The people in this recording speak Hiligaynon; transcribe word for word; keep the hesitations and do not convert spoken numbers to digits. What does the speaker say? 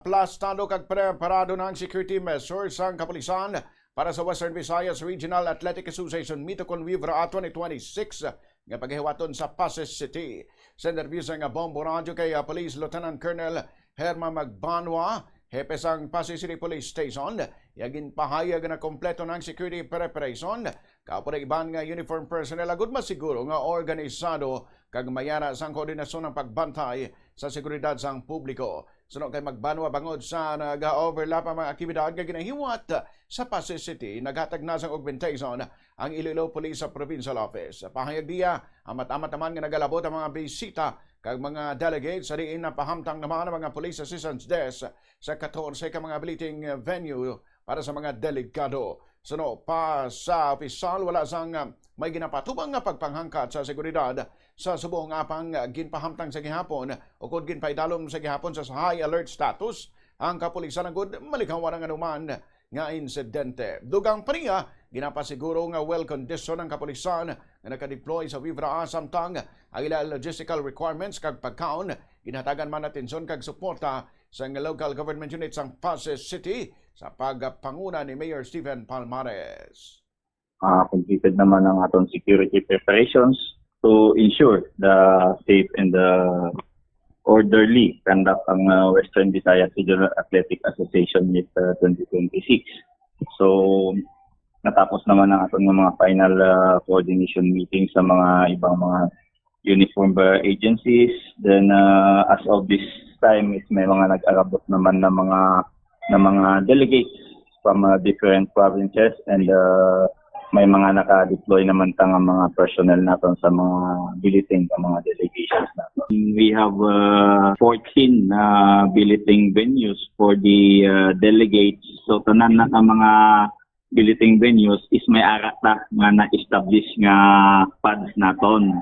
Plastado kag preparado na ang security measures sang kapulisan para sa Western Visayas Regional Athletic Association Meet ukon WVRA twenty twenty-six nga pagahiwaton sa Passi City. Sa interview sang Bombo Radyo kay, ah, Police Lieutenant Colonel Herma Magbanwa, hepe sang Passi City Police Station, iya ginpahayag nga kompleto na ang security preparation, kaupod ang iban nga uniform personnel, agud masiguro nga organisado kag mayara sang koordinasyon ang pagbantay sa seguridad sang publiko. Suno kay Magbanwa, bangod sa nag-overlap ang mga aktibidad nga ginahiwat sa Passi City, naghatag na sang augmentation ang Iloilo Police sa Provincial Office. Pahayag niya, amat-amat naman nga nagalabot ang mga bisita kag mga delegates, sa diin napahamtang naman ang mga Police Assistance Desk sa katorse ka mga billeting venue para sa mga delegado. Suno pa sa opisyal, wala sang, ah, may ginapatubang nga pagpanghangkat sa seguridad sa subong, apang, ah, ginpahamtang sa gihapon ukon ginpaidalom sa gihapon sa high alert status ang kapulisan agud malikawan ang anuman nga insidente. Dugang pa niya, ginapasiguro nga well conditioned ang kapulisan nga nakadeploy sa WVRA, samtang ang ila logistical requirements kag pagkaon ginhatagan man atensyon kag suporta sang local government unit sang Passi City sa pagpanguna ni Mayor Steven Palmares. Uh, completed naman ang aton security preparations to ensure the safe and the orderly conduct ang uh, Western Visayas Regional Athletic Association Meet uh, twenty twenty-six. So, natapos naman ang aton nga mga final uh, coordination meeting sa mga ibang mga uniform uh, agencies. Then uh, as of this time is may mga nag-arabot naman na mga na mga delegates from uh, different provinces and uh, may mga naka-deploy naman ta nga mga personnel naton sa mga billeting sa mga delegations naton. We have uh, fourteen uh, billeting venues for the uh, delegates. So tanan na ka mga billeting venues is may ara ta nga na-establish nga pads naton.